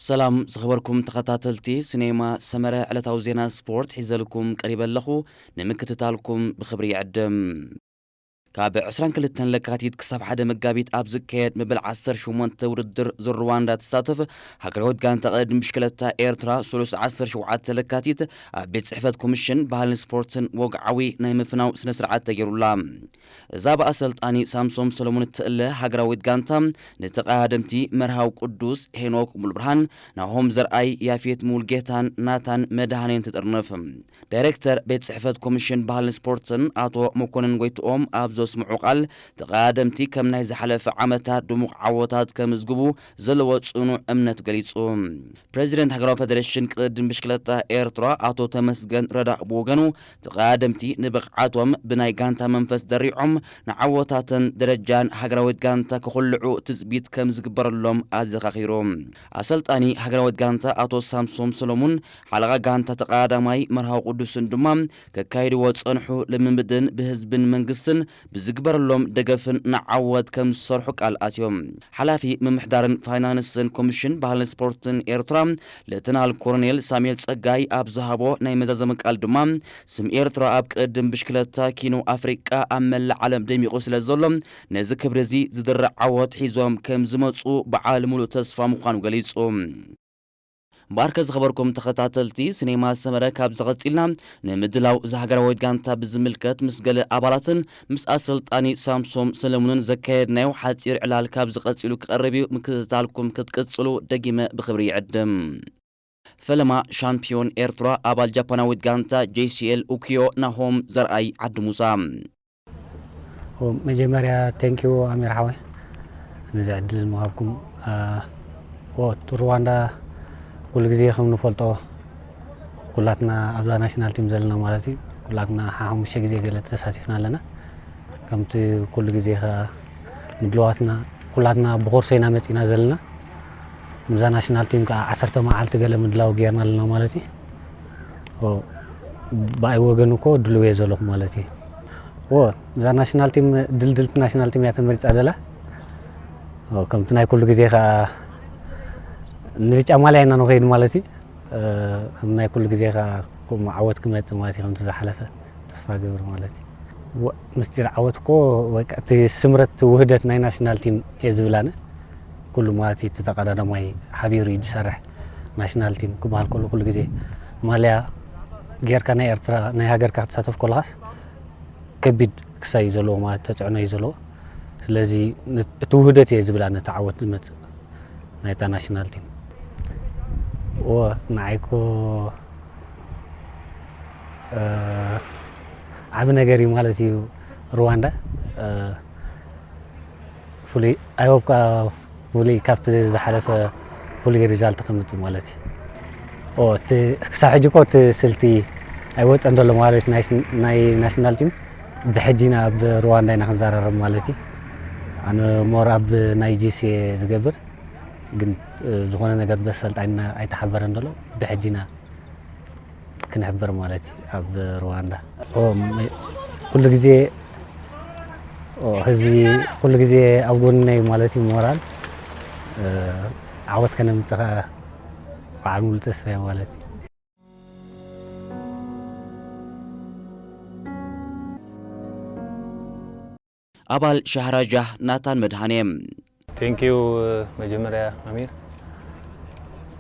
ሰላም ዝኸበርኩም ተኸታተልቲ ሲኔማ ሰመረ፣ ዕለታዊ ዜና ስፖርት ሒዘልኩም ቀሪበ ኣለኹ። ንምክትታልኩም ብኽብሪ ይዕድም። ካብ ዕስራን ክልተን ለካቲት ክሳብ ሓደ መጋቢት ኣብ ዝካየድ መበል ዓሰርተ ሸሞንተ ውድድር ዙር ሩዋንዳ ትሳተፍ ሃገራዊት ጋንታ ቅድድም ብሽክለታ ኤርትራ፣ ሰሉስ ዓሰርተ ሸውዓተ ለካቲት ኣብ ቤት ጽሕፈት ኮሚሽን ባህልን ስፖርትን ወግዓዊ ናይ ምፍናው ስነ ስርዓት ተገይሩላ። እዛ ብኣሰልጣኒ ሳምሶም ሰሎሞን እትእለ ሃገራዊት ጋንታ፣ ንተቐዳደምቲ መርሃዊ ቅዱስ፣ ሄኖክ ሙሉብርሃን፣ ናሆም ዘርኣይ፣ ያፌት ሙሉጌታን ናታን መድሃኔን ትጥርንፍ። ዳይሬክተር ቤት ጽሕፈት ኮሚሽን ባህልን ስፖርትን ኣቶ መኮንን ጎይትኦም ኣብ ዘስምዑ ቃል፣ ተቐዳደምቲ ከም ናይ ዝሓለፈ ዓመታት ድሙቕ ዓወታት ከምዝግቡ ዘለዎ ጽኑዕ እምነት ገሊጹ። ፕሬዚደንት ሃገራዊ ፌደሬሽን ቅድድም ብሽክለታ ኤርትራ ኣቶ ተመስገን ረዳእ ብወገኑ፣ ተቐዳደምቲ ንብቕዓቶም ብናይ ጋንታ መንፈስ ደሪዖም ንዓወታትን ደረጃን ሃገራዊት ጋንታ ክኹልዑ ትጽቢት ከም ዝግበረሎም ኣዘኻኺሩ። ኣሰልጣኒ ሃገራዊት ጋንታ ኣቶ ሳምሶም ሰሎሙን፣ ሓለቓ ጋንታ ተቐዳዳማይ መርሃዊ ቅዱስን ድማ ከካይድዎ ዝጸንሑ ልምምድን ብህዝብን መንግስትን ብዝግበረሎም ደገፍን ንዓወት ከም ዝሰርሑ ቃል ኣትዮም። ሓላፊ ምምሕዳርን ፋይናንስን ኮሚሽን ባህልን ስፖርትን ኤርትራ ሌተናል ኮሎኔል ሳሙኤል ጸጋይ ኣብ ዝሃቦ ናይ መዛዘሚ ቃል ድማ፣ ስም ኤርትራ ኣብ ቅድድም ብሽክለታ ኪኖ ኣፍሪቃ ኣብ መላእ ዓለም ደሚቑ ስለ ዘሎ፣ ነዚ ክብሪ እዚ ዝድርዕ ዓወት ሒዞም ከም ዝመጹ በዓል ሙሉእ ተስፋ ምዃኑ ገሊጹ። እምበኣርከ ዝኸበርኩም ተኸታተልቲ ሲኔማ ሰመረ፣ ካብዚ ቀጺልና ንምድላው እዛ ሃገራዊት ጋንታ ብዝምልከት ምስ ገለ ኣባላትን ምስ ኣሰልጣኒ ሳምሶም ሰለሙንን ዘካየድናዮ ሓጺር ዕላል ካብዚ ቀጺሉ ክቐርብ እዩ። ምክትታልኩም ክትቅጽሉ ደጊመ ብኽብሪ ይዕድም። ፈለማ ሻምፒዮን ኤርትራ ኣባል ጃፓናዊት ጋንታ ጄሲኤል ኡኪዮ ናሆም ዘርኣይ ዓዲ ሙሳ። መጀመርያ ቴንኪዩ ኣሚር ሓወይ፣ ነዚ ዕድል ዝምሃብኩም። ሩዋንዳ ኩሉ ግዜ ከም ንፈልጦ ኩላትና ኣብዛ ናሽናል ቲም ዘለና ማለት እዩ፣ ኩላትና ሓሙሽተ ግዜ ገለ ተሳቲፍና ኣለና። ከምቲ ኩሉ ግዜ ምድልዋትና ኩላትና ብኮርሶ ኢና መፂና ዘለና። ምዛ ናሽናል ቲም ከዓ ዓሰርተ መዓልቲ ገለ ምድላው ጌርና ኣለና ማለት እዩ። ብኣይ ወገን እኮ ድልው እየ ዘለኹ ማለት እዩ። እዛ ናሽናል ቲም ድልድልቲ ናሽናል ቲም እያ ተመሪፃ ዘላ። ከምቲ ናይ ኩሉ ግዜ ከዓ ንብጫ ማልያ ኢና ንኸይድ ማለት እዩ። ከም ናይ ኩሉ ግዜ ከዓ ከምኡ ዓወት ክመፅእ ማለት እዩ፣ ከምቲ ዝሓለፈ ተስፋ ገብር ማለት እዩ። ምስጢር ዓወት እኮ እቲ ስምረት ውህደት ናይ ናሽናል ቲም እየ ዝብል ኣነ። ኩሉ ማለት እቲ ተቐዳዳማይ ሓቢሩ እዩ ዝሰርሕ። ናሽናል ቲም ክበሃል ከሎ ኩሉ ግዜ ማልያ ጌርካ ናይ ኤርትራ ናይ ሃገርካ ክትሳተፍ ከለኻስ ከቢድ ክሳይ እዩ ዘለዎ ማለት ተፅዕኖ እዩ ዘለዎ። ስለዚ እቲ ውህደት እየ ዝብል ኣነ እቲ ዓወት ዝመፅእ ናይታ ናሽናል ቲም። እወ ንዓይ እኮ ዓቢ ነገር እዩ ማለት እዩ። ሩዋንዳ ፍሉይ ኣይወብካ ፍሉይ ካብቲ ዝሓለፈ ፍሉይ ሪዛልት ከምፅእ ማለት እዩ። እቲ ክሳብ ሕጂ እኮ እቲ ስልቲ ኣይወፀን ዘሎ ማለት ናይ ናሽናል ቲም ብሕጂ ኢና ኣብ ሩዋንዳ ኢና ክንዘራረብ ማለት እዩ። ኣነ ሞር ኣብ ናይ ጂሲ ዝገብር ግን ዝኾነ ነገር በሰልጣንና ኣይተሓበረን ዘሎ ብሕጂ ኢና ክንሕበር ማለት እዩ ኣብ ሩዋንዳ። ኩሉ ግዜ ህዝቢ ኩሉ ግዜ ኣብ ጎንና እዩ ማለት እዩ። ሞራል ዓወት ከነምፅእ ከዓ በዓል ሙሉ ተስፋ እዩ ማለት እዩ። ኣባል ሻህራጃህ ናታን መድሃኔ። ቴንኪዩ። መጀመርያ ኣሚር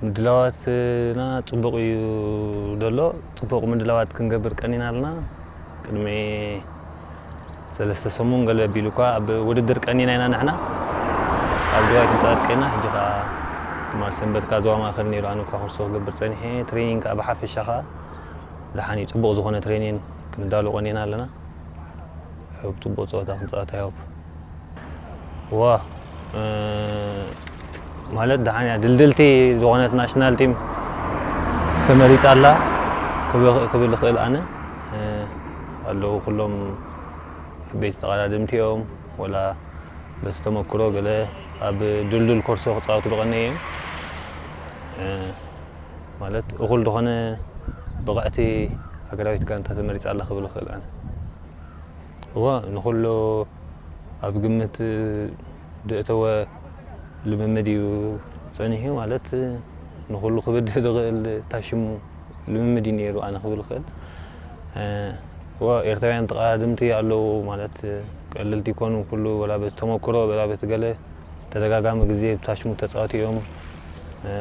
ምድላዋትና ፅቡቕ እዩ ዘሎ። ፅቡቕ ምድላዋት ክንገብር ቀኒና ኣለና። ቅድሚ ሰለስተ ሰሙን ገለ ኣቢሉ እኳ ኣብ ውድድር ቀኒና ኢና ንሕና ኣብ ድባይ ክንፃወት ቀኒና። ሕጂ ከዓ ትማል ሰንበት ከዓ ዞባ ማእከል ነይሩ። ኣነ እኳ ኮርሶ ክገብር ፀኒሐ። ትሬኒንግ ከዓ ብሓፈሻ ከዓ ደሓን እዩ። ፅቡቕ ዝኾነ ትሬኒን ክንዳሎ ቀኒና ኣለና። ሕብ ፅቡቕ ፀወታ ክንፃወት ኣይሆፕ ዋ ማለት ደሓን እያ ድልድልቲ ዝኾነት ናሽናል ቲም ተመሪፃ ኣላ ክብል እኽእል ኣነ። ኣለዉ ኩሎም ዓበይቲ ተቐዳደምቲ እዮም። ወላ በቲ ተመክሮ ገለ ኣብ ድልዱል ኮርሶ ክፃወቱ ዝቐነዩ እዮም። ማለት እኹል ዝኾነ ብቕዕቲ ሃገራዊት ጋንታ ተመሪፃ ኣላ ክብል እኽእል ኣነ። እወ ንኹሉ ኣብ ግምት ዘእተወ ልምምድ እዩ ፀኒሑ። ማለት ንኹሉ ክብድህ ዝኽእል ታሽሙ ልምምድ እዩ ነይሩ ኣነ ክብል እኽእል። እ፣ ዋ፣ ኤርትራውያን ተቐዳደምቲ ኣለዉ ማለት ቀለልቲ ይኮኑ። ኩሉ ወላ በቲ ተመክሮ ወላ በቲ ገለ ተደጋጋሚ ግዜ ብታሽሙ ተጻወቱ እዮም። እ፣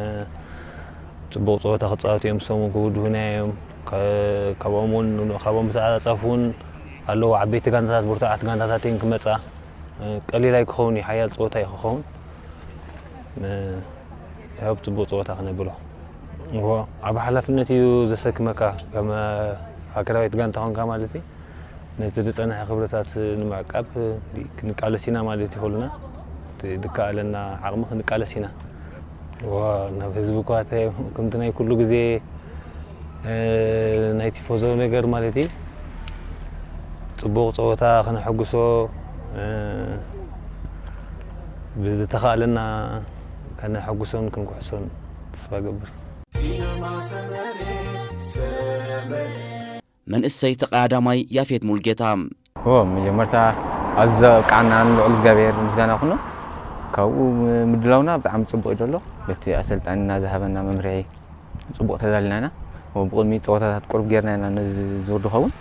ጽቡቕ ጸወታ ክጻወቱ እዮም፣ ሰሙ ክውድሁና እዮም። ከ-፣ ካብኦም እውን ካብኦም ብተዓጻጻፉ እውን ኣለዉ ዓበይቲ ጋንታታት፣ ብርቱዓት ጋንታታት እየን ክመጻ። እ፣ ቀሊል ኣይክኸውን እዩ፣ ሓያል ጸወታ እዩ ክኸውን። እ፣ ያው ጽቡቕ ጸወታ ክነብሎ። እዎ፣ ዓቢ ሓላፍነት እዩ ዘሰክመካ፣ ከም ሃገራዊት ጋንታ ኾንካ ማለት እዩ። ነቲ ዝጸንሐ ክብርታት ንምዕቃብ ክንቃለስ ኢና ማለት እዩ፣ ኩልና። እቲ ዝከኣለና ዓቕሚ ክንቃለስ ኢና። እዎ፣ ናብ ህዝቢ እኳ እንተ-፣ ከምቲ ናይ ኩሉ ግዜ፣ እ፣ ናይ ቲፎዞ ነገር ማለት እዩ። ጽቡቕ ጸወታ ከነሐጉሶ፣ እ፣ ብዝተኻእለና ከነሐጉሶን ክንኩሕሶን ተስፋ እገብር። መንእሰይ ተቐዳዳማይ ያፌት ሙልጌታ። ኦ መጀመርታ ኣብዚ ዘብቃዕና ንልዑል እግዚኣብሔር ምስጋና ይኹኖ። ካብኡ ምድላውና ብጣዕሚ ጽቡቕ እዩ ዘሎ። በቲ ኣሰልጣኒና ዝሃበና መምርሒ ጽቡቕ ተዳሊና ኢና። ኦ ብቕድሚ ጸወታታት ቁሩብ ጌርና ኢና ነዚ ዙር ዝኸውን።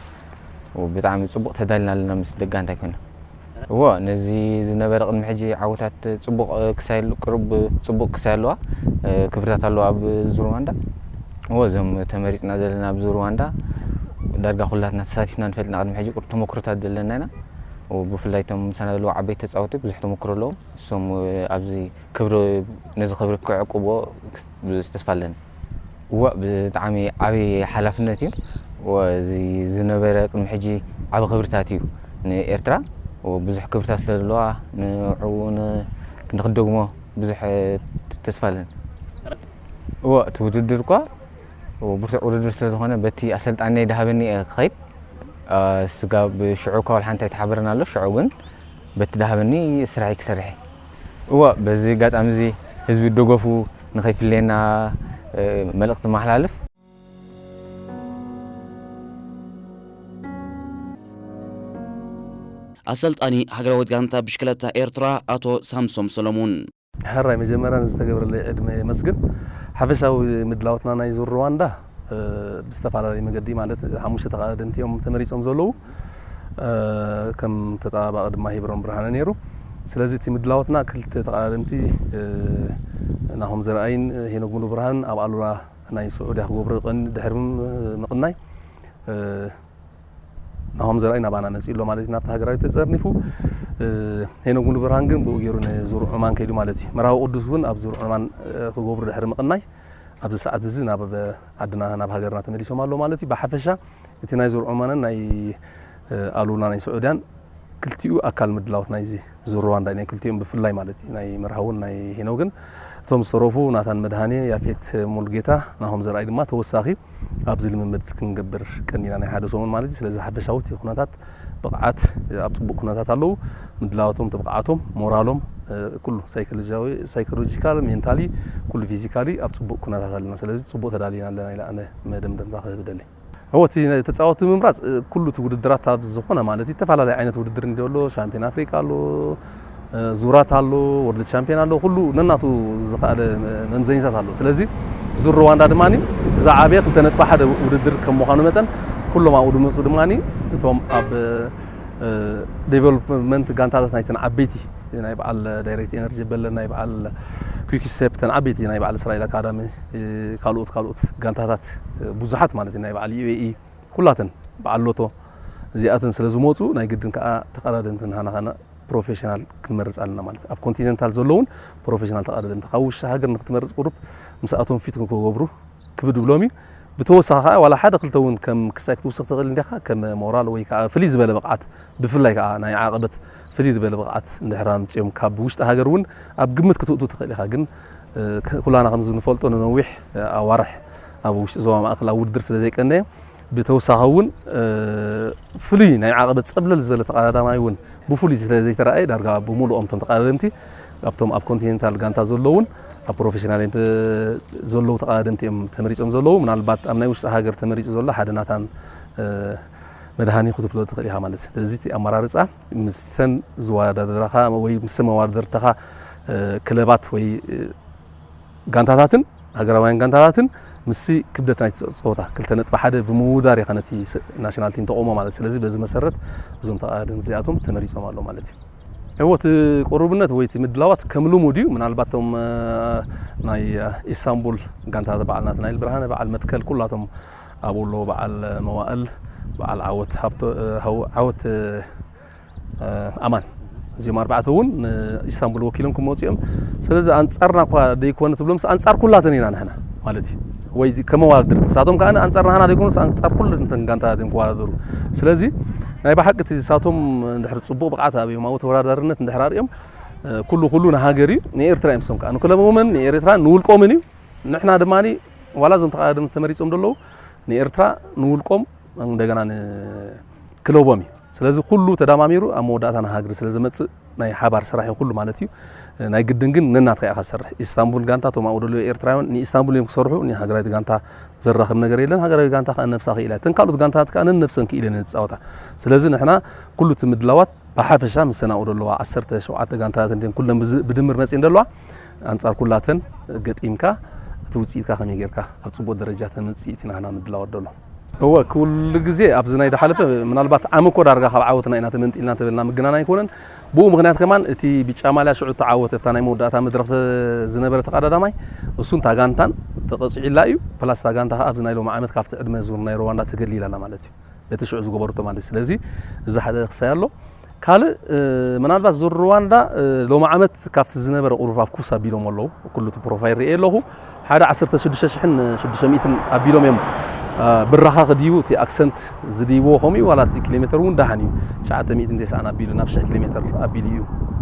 ኦ ብጣዕሚ ጽቡቕ ተዳሊና ኣለና ምስ ደጋንታ ይኮና። እዎ ነዚ ዝነበረ ቅድሚ ሕጂ ዓወታት ጽቡቕ ክሳይ ቁሩብ ጽቡቕ ክሳይ ኣለዋ። ክብርታት ኣለዋ ኣብ ዙር ሩዋንዳ። እዎ እዞም ተመሪጽና ዘለና ኣብ ዙር ሩዋንዳ ዳርጋ ኩላትና ተሳቲፍና ንፈልጥና ቅድሚ ሕጂ ቁሩብ ተመክሮታት ዘለና ኢና። ብፍላይ እቶም ምሳና ዘለዉ ዓበይቲ ተጻወቲ ብዙሕ ተመክሮ ኣለዎም። እሶም ኣብዚ ክብሪ ነዚ ክብሪ ክዕቅብዎ ብዙሕ ተስፋ ኣለኒ። እወ ብጣዕሚ ዓብዪ ሓላፍነት እዩ። እወ እዚ ዝነበረ ቅድሚ ሕጂ ዓቢ ክብርታት እዩ ንኤርትራ። እወ ብዙሕ ክብርታት ስለ ዘለዋ ንዕኡ ን- ንክደግሞ ብዙሕ ተስፋ ኣለኒ። እወ እቲ ውድድር እኳ ብርቱዕ ውድድር ስለ ዝኾነ በቲ ኣሰልጣኒ ዝሃበኒ እየ ክኸይድ። ስጋብ ሽዑ እኳ ወላ ሓንቲ ኣይተሓበረን ኣሎ። ሽዑ ግን በቲ ዝሃበኒ ስራሐይ ክሰርሕ እየ። እወ በዚ ኣጋጣሚ እዚ ህዝቢ ደገፉ ንኸይፍለየና መልእኽቲ መሓላልፍ። ኣሰልጣኒ ሃገራዊት ጋንታ ብሽክለታ ኤርትራ ኣቶ ሳምሶም ሰሎሙን። ሕራይ መጀመርያ ንዝተገብረለይ ዕድመ የመስግን። ሓፈሻዊ ምድላውትና ናይ ዙር ሩዋንዳ ብዝተፈላለየ መገዲ ማለት ሓሙሽተ ተቐዳደምቲ እዮም ተመሪጾም ዘለዉ። ከም ተጠባባቒ ድማ ሄብሮም ብርሃነ ነይሩ። ስለዚ እቲ ምድላውትና ክልተ ተቐዳደምቲ ናሆም ዘርኣይን ሄኖክ ሙሉ ብርሃንን ኣብ ኣሉላ ናይ ስዑድያ ክገብሩ ቀን ድሕሪ ምቕናይ ናሆም ዘርኣይ ናባና መጺኡ ኣሎ ማለት እዩ። ናብቲ ሃገራዊ ተጸርኒፉ ሄኖክ ሙሉ ብርሃን ግን ብኡ ገይሩ ንዙር ዑማን ከይዱ ማለት እዩ። መርሃዊ ቅዱስ እውን ኣብ ዙር ዑማን ክገብሩ ድሕሪ ምቕናይ ኣብዚ ሰዓት እዚ ናብ ዓድና ናብ ሃገርና ተመሊሶም ኣሎ ማለት እዩ። ብሓፈሻ እቲ ናይ ዙር ዑማንን ናይ ኣሉላ ናይ ስዑድያን ክልቲኡ ኣካል ምድላዎት ናይዚ ዙር ሩዋንዳ ናይ ክልቲኦም ብፍላይ ማለት እዩ ናይ መርሃውን ናይ ሄኖግን እቶም ዝተረፉ ናታን መድሃኔ፣ ያፌት ሙሉጌታ፣ ናሆም ዘርኣይ ድማ ተወሳኺ ኣብዚ ልምምድ ክንገብር ቀኒና ናይ ሓደ ሰሙን ማለት እዩ። ስለዚ ሓፈሻዊ እቲ ኩነታት ብቕዓት ኣብ ጽቡቕ ኩነታት ኣለዉ። ምድላዋቶም፣ እቲ ብቕዓቶም፣ ሞራሎም ኩሉ ሳይኮሎጂካል፣ ሜንታሊ ኩሉ ፊዚካሊ ኣብ ጽቡቕ ኩነታት ኣለና። ስለዚ ጽቡቕ ተዳሊና ኣለና ኢለ ኣነ መደምደምታ ክህብ እደሊ። እወ እቲ ተጻወቲ ምምራጽ ኩሉ እቲ ውድድራት ኣብ ዝኾነ ማለት እዩ፣ ዝተፈላለዩ ዓይነት ውድድር እንዲ ኣሎ፣ ሻምፒዮን ኣፍሪቃ ኣሎ፣ ዙራት ኣሎ፣ ወርልድ ቻምፒዮን ኣሎ፣ ኩሉ ነናቱ ዝኸኣለ መምዘኒታት ኣሎ። ስለዚ ዙር ሩዋንዳ ድማ እቲ ዝዓበየ ክልተ ነጥቢ ሓደ ውድድር ከም ምዃኑ መጠን ኩሎም ኣብኡ ዝመፁ ድማ እቶም ኣብ ዴቨሎፕመንት ጋንታታት ናይተን ዓበይቲ ናይ በዓል ዳይሬክት ኤነርጂ በለ ናይ በዓል ኩኪ ሴፕ ተን ዓበይቲ ናይ በዓል እስራኤል ኣካዳሚ ካልኦት ካልኦት ጋንታታት ብዙሓት ማለት ናይ በዓል ዩኤኢ ኩላተን በዓል ሎቶ እዚኣተን ስለ ዝመፁ ናይ ግድን ከዓ ተቐዳደምቲ ንሃና ከነ ፕሮፌሽናል ክንመርፅ ኣለና ማለት ኣብ ኮንቲኔንታል ዘለውን ፕሮፌሽናል ተቐዳደምቲ ካብ ውሽጢ ሃገር ንክትመርፅ ቁሩብ ምስኣቶም ፊት ክገብሩ ክብድ ብሎም እዩ። ብተወሳኺ ከዓ ዋላ ሓደ ክልተ እውን ከም ክሳይ ክትውስኽ ትኽእል እንዲኻ ከም ሞራል ወይ ከዓ ፍልይ ዝበለ ብቕዓት ብፍላይ ከዓ ናይ ዓቐበት ፍልይ ዝበለ ብቕዓት እንድሕር ኣምፅኦም ካብ ውሽጢ ሃገር እውን ኣብ ግምት ክትእቱ ትኽእል ኢኻ። ግን ኩላና ከምዚ ንፈልጦ ንነዊሕ ኣዋርሕ ኣብ ውሽጢ ዞባ ማእከል ኣብ ውድድር ስለ ዘይቀነየ ብተወሳኺ እውን ፍሉይ ናይ ዓቐበት ፀብለል ዝበለ ተቐዳዳማይ እውን ብፍሉይ ስለ ዘይተረኣየ ዳርጋ ብምሉኦም እቶም ተቐዳደምቲ ኣብቶም ኣብ ኮንቲኔንታል ጋንታ ዘለውን ኣብ ፕሮፌሽናል ዘለዉ ተቐዳደምቲ እዮም ተመሪፆም ዘለዉ። ምናልባት ኣብ ናይ ውሽጢ ሃገር ተመሪፁ ዘሎ ሓደ ናታን መድሃኒ ክትብሎ ትኽእል ኢኻ ማለት እዩ። ስለዚ እቲ ኣመራርፃ ምስተን ዝወዳደራኻ ወይ ምስተን መወዳደርተኻ ክለባት ወይ ጋንታታትን ሃገራውያን ጋንታታትን ምስቲ ክብደት ናይቲ ጸወታ ክልተ ነጥቢ ሓደ ብምውዳር ኢኻ ነቲ ስ-፣ ናሽናል ቲም ተቆሞ ማለት። ስለዚ በዚ መሰረት እዞም ተቓዳደምቲ እዚኣቶም ተመሪጾም ኣለዉ ማለት እዩ። እወ፣ እቲ ቅሩብነት ወይ እቲ ምድላዋት ከም ልሙድ እዩ። ምናልባት እቶም፣ እ፣ ናይ፣ እ፣ ኢስታንቡል ጋንታታት በዓል ናትናኤል ብርሃነ፣ በዓል መትከል፣ ኩላቶም ኣብኡ ኣለዉ፣ በዓል መዋእል፣ በዓል ዓወት ሃብቶ-፣ እ፣ ሃው-፣ ዓወት፣ እ፣ ኣማን፣ እዚኦም ኣርባዕተ እውን ንኢስታንቡል ወኪሎም ክመፁ እዮም። ስለዚ ኣንፃርና እኳ ደይኮነ ትብሎምስ ኣንፃር ኩላተን ኢና ንሕና ማለት እዩ። ወይ ከመዋዳድርቲ ንሳቶም ከዓ ኣንፃር ናህና ደይኮኑስ ኣንፃር ኩለን እተን ጋንታታት እዮም ክወዳደሩ። ስለዚ ናይ ብሓቂ እቲ ንሳቶም እንድሕር ፅቡቕ ብቕዓት ኣብዮም ኣብኡ ተወዳዳርነት እንድሕር ኣርእዮም፣ እ፣ ኩሉ ኩሉ ንሃገር እዩ፣ ንኤርትራ እዮም። ንሶም ከዓ ንክለቦምን ንኤርትራ ንውልቆምን እዩ። ንሕና ድማ ዋላ እዞም ተቐዳደምቲ ተመሪፆም ዘለዉ ንኤርትራ ንውልቆም እንደገና ንክለቦም እዩ። ስለዚ ኩሉ ተዳማሚሩ ኣብ መወዳእታ ንሃገር ስለ ዝመጽእ ናይ ሓባር ስራሕ እዩ ኩሉ ማለት እዩ። ናይ ግድን ግን ነናትካ ኢኻ ትሰርሕ። ኢስታንቡል ጋንታ እቶም ኣብኡ ዘለዉ ኤርትራውያን ንኢስታንቡል እዮም ክሰርሑ፣ ንሃገራዊት ጋንታ ዘራኽብ ነገር የለን። ሃገራዊ ጋንታ ከኣ ነብሳ ክኢላ እያ። እተን ካልኦት ጋንታታት ከኣ ነንነብሰን ክኢለን እየን ዝጻወታ። ስለዚ ንሕና ኩሉ እቲ ምድላዋት ብሓፈሻ ምስ ኣብኡ ዘለዋ ዓሰርተ ሸውዓተ ጋንታታት እንድየን ኩለን ብዝ-፣ ብድምር መጺኤን ዘለዋ፣ ኣንጻር ኩላተን ገጢምካ እቲ ውጽኢትካ ከመይ ጌርካ ኣብ ጽቡቕ ደረጃ ተምጽእ እቲ ናህና ምድላዋት ዘሎ። እወ፣ ኩሉ ግዜ ኣብዚ ናይ ዝሓለፈ ምናልባት ዓሚ እኮ ዳርጋ ካብ ዓወትና ኢና ተመንጢልና ተበልና ምግናን ኣይኮነን። ብኡ ምኽንያት ከማን እቲ ብጫ ማልያ ሽዑ እተዓወተ ኣብታ ናይ መወዳእታ መድረኽ ተ-፣ ዝነበረ ተቐዳዳማይ እሱን እታ ጋንታን ተቐጺዑላ እዩ። ፕላስ እታ ጋንታ ከኣ ኣብዚ ናይ ሎሚ ዓመት ካብቲ ዕድመ ዙር ናይ ሩዋንዳ ተገሊላ ኣላ ማለት እዩ። በቲ ሽዑ ዝገበርቶ ማለት እዩ። ስለዚ እዚ ሓደ ክሳይ ኣሎ። ካልእ፣ እ፣ ምናልባት ዙር ሩዋንዳ፣ እ፣ ሎሚ ዓመት ካብቲ ዝነበረ ቁሩብ ኣብ ኩስ ኣቢሎም ኣለዉ። ኩሉ እቲ ፕሮፋይል ርእየ ኣለኹ። ሓደ ዓሰርተ ሽዱሽተ ሽሕን ሽዱሽተ ሚእትን ኣቢሎም እዮም። እ፣ ብራኻ ክድይቡ እቲ ኣክሰንት ዝድይብዎ ከምኡ እዩ። ዋላ እቲ ኪሎ ሜተር እውን ደሓን እዩ። ትሽዓተ ሚእትን ተስዓን ኣቢሉ ናብ ሽሕ ኪሎ ሜተር ኣቢሉ እዩ።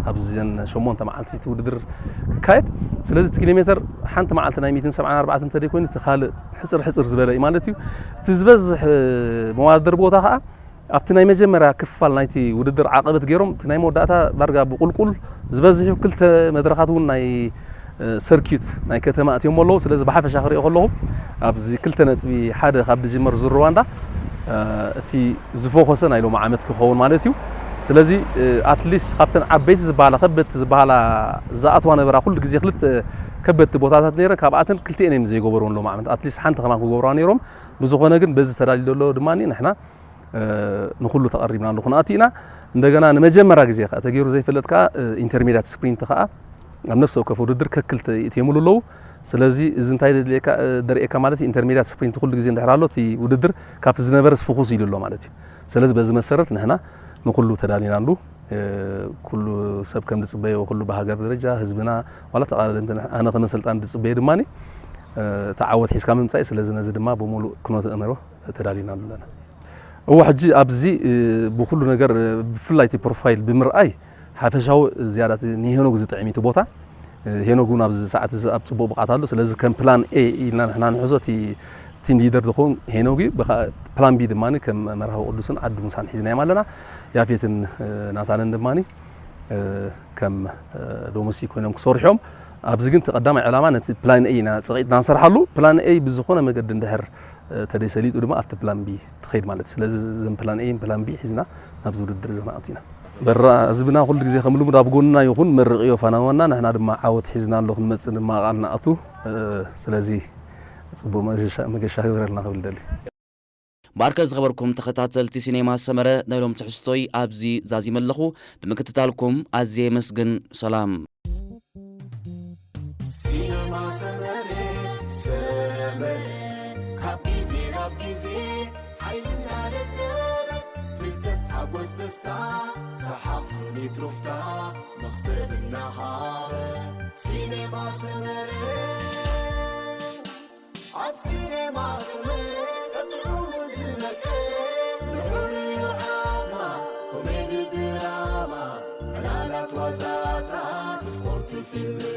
ኣብዚ ዘን ሸሞንተ መዓልቲ እቲ ውድድር ክካየድ። ስለዚ እቲ ኪሎ ሜተር ሓንቲ መዓልቲ ናይ ሚእትን ሰብዓን ኣርባዕተን እንተደይኮይኑ እቲ ካልእ ሕጽር ሕጽር ዝበለ እዩ ማለት እዩ። እቲ ዝበዝሕ፣ እ፣ መወዳደሪ ቦታ ከኣ ኣብቲ ናይ መጀመርያ ክፋል ናይቲ ውድድር ዓቐበት ገይሮም፣ እቲ ናይ መወዳእታ ዳርጋ ብቁልቁል ዝበዝሑ ክልተ መድረኻት እውን ናይ፣ እ፣ ሰርኪዩት ናይ ከተማ ኣትዮም ኣለዉ። ስለዚ ብሓፈሻ ክሪኦ ከለኹ ኣብዚ ክልተ ነጥቢ ሓደ ካብ ዝጅመር ዙር ሩዋንዳ፣ እ፣ እቲ ዝፎኸሰ ናይ ሎሚ ዓመት ክኸውን ማለት እዩ። ስለዚ፣ እ፣ ኣትሊስት ካብተን ዓበይቲ ዝበሃላ ከበድቲ ዝበሃላ ዝኣትዋ ነበራ ኩሉ ግዜ ክልተ ከበድቲ ቦታታት ነይረን፣ ካብኣተን ክልቲኤን እዮም ዘይገበርዎን ሎሚ ዓመት። ኣትሊስት ሓንቲ ከማን ክገብርዋ ነይሮም። ብዝኾነ ግን በዚ ተዳልዩ ዘሎ ድማ ንሕና እ፣ ንኹሉ ተቐሪብናሉ ክንኣቱ ኢና። እንደገና ንመጀመርያ ግዜ ከኣ ተገይሩ ዘይፈልጥ ከኣ፣ እ፣ ኢንተርሜድያት ስፕሪንት ከኣ ኣብ ነፍሲ ወከፍ ውድድር ከክልተ ይእትየምሉ ኣለዉ። ስለዚ እዚ እንታይ ደልየካ፣ እ፣ ደርእየካ ማለት እዩ፣ ኢንተርሜድያት ስፕሪንት ኩሉ ግዜ እንድሕር ኣሎ እቲ ውድድር ካብቲ ዝነበረስ ፍኹስ ኢሉ ኣሎ ማለት እዩ። ስለዚ በዚ መሰረት ንሕና ንኹሉ ተዳሊናሉ፣ እ፣ ኩሉ ሰብ ከም ዝጽበዮ፣ ኩሉ ብሃገር ደረጃ ህዝብና ዋላ ተቓዳደምቲ ንሕ-፣ ኣነ ከም ኣሰልጣኒ ዝጽበዮ ድማ፣ እ፣ እቲ ዓወት ሒዝካ ምምጻእ እዩ። ስለዚ ነዚ ድማ ብምሉእ ክኖተ ኣእምሮ ተዳሊናሉ ኣለና። እወ፣ ሕጂ ኣብዚ፣ እ፣ ብኹሉ ነገር፣ እ፣ ብፍላይ እቲ ፕሮፋይል ብምርኣይ ሓፈሻዊ ዝያዳ እቲ ንሄኖግ ዝጥዕም እዩ እቲ ቦታ። እ፣ ሄኖግ እውን ኣብዚ ሰዓት እዚ ኣብ ጽቡቕ ብቕዓት ኣሎ። ስለዚ ከም ፕላን ኤ ኢልና ንሕና ንሕዞ፣ እቲ ቲም ሊደር ዝኸውን ሄኖግ እዩ። ብኻ-፣ ፕላን ቢ ድማ ከም መርሃዊ ቅዱስን ዓዱ ሙሳን ሒዝናዮም ኣለና። ያፌትን፣ እ፣ ናታንን ድማ፣ እ፣ ከም፣ እ፣ ዶሞሲ ኮይኖም ክሰርሑ እዮም። ኣብዚ ግን እቲ ቀዳማይ ዕላማ ነቲ ፕላን ኤ ኢና ጸቒጥና ንሰርሓሉ። ፕላን ኤ ብዝኾነ መገዲ እንድሕር ተደይ ሰሊጡ ድማ ኣብቲ ፕላን ቢ ትኸይድ ማለት እዩ። ስለዚ እዘን ፕላን ኤን ፕላን ቢ ሒዝና ናብዚ ውድድር እዚ ክንኣቱ ኢና። በራ ህዝብና ኩሉ ግዜ ከም ልሙድ ኣብ ጎንና ይኹን፣ መርቕዮ ፋናወና፣ ንሕና ድማ ዓወት ሒዝና ኣሎ ክንመጽእ ድማ ቃል ንኣቱ። እ፣ ስለዚ ጽቡቕ መገሻ፣ መገሻ ግበረልና ክብል ደሊ። እምበኣርከ ዝኸበርኩም ተኸታተልቲ ሲኔማ ሰመረ፣ ናይ ሎም ትሕዝቶይ ኣብዚ ዛዚመ ኣለኹ። ብምክትታልኩም ኣዝየ የመስግን። ሰላም። ሲነማ ሰመረ፣ ሰመረ፣ ካብ ግዜ ናብ ግዜ ሓይሊ እናደለበ፣ ፍልጠት፣ ሓጎስ፣ ደስታ፣ ሰሓቕ፣ ስኒት፣ ሩፍታ፣ መኽሰብ እናሃበ። ሲነማ ሰመረ፣ ኣብ ሲነማ ሰመረ፣ ጥዑሙ ዝመቀ፣ ልዑል ዓማ፣ ኮሜዲ፣ ድራማ፣ ዕላላት፣ ዋዛታት፣ ስፖርት፣ ፊልም፣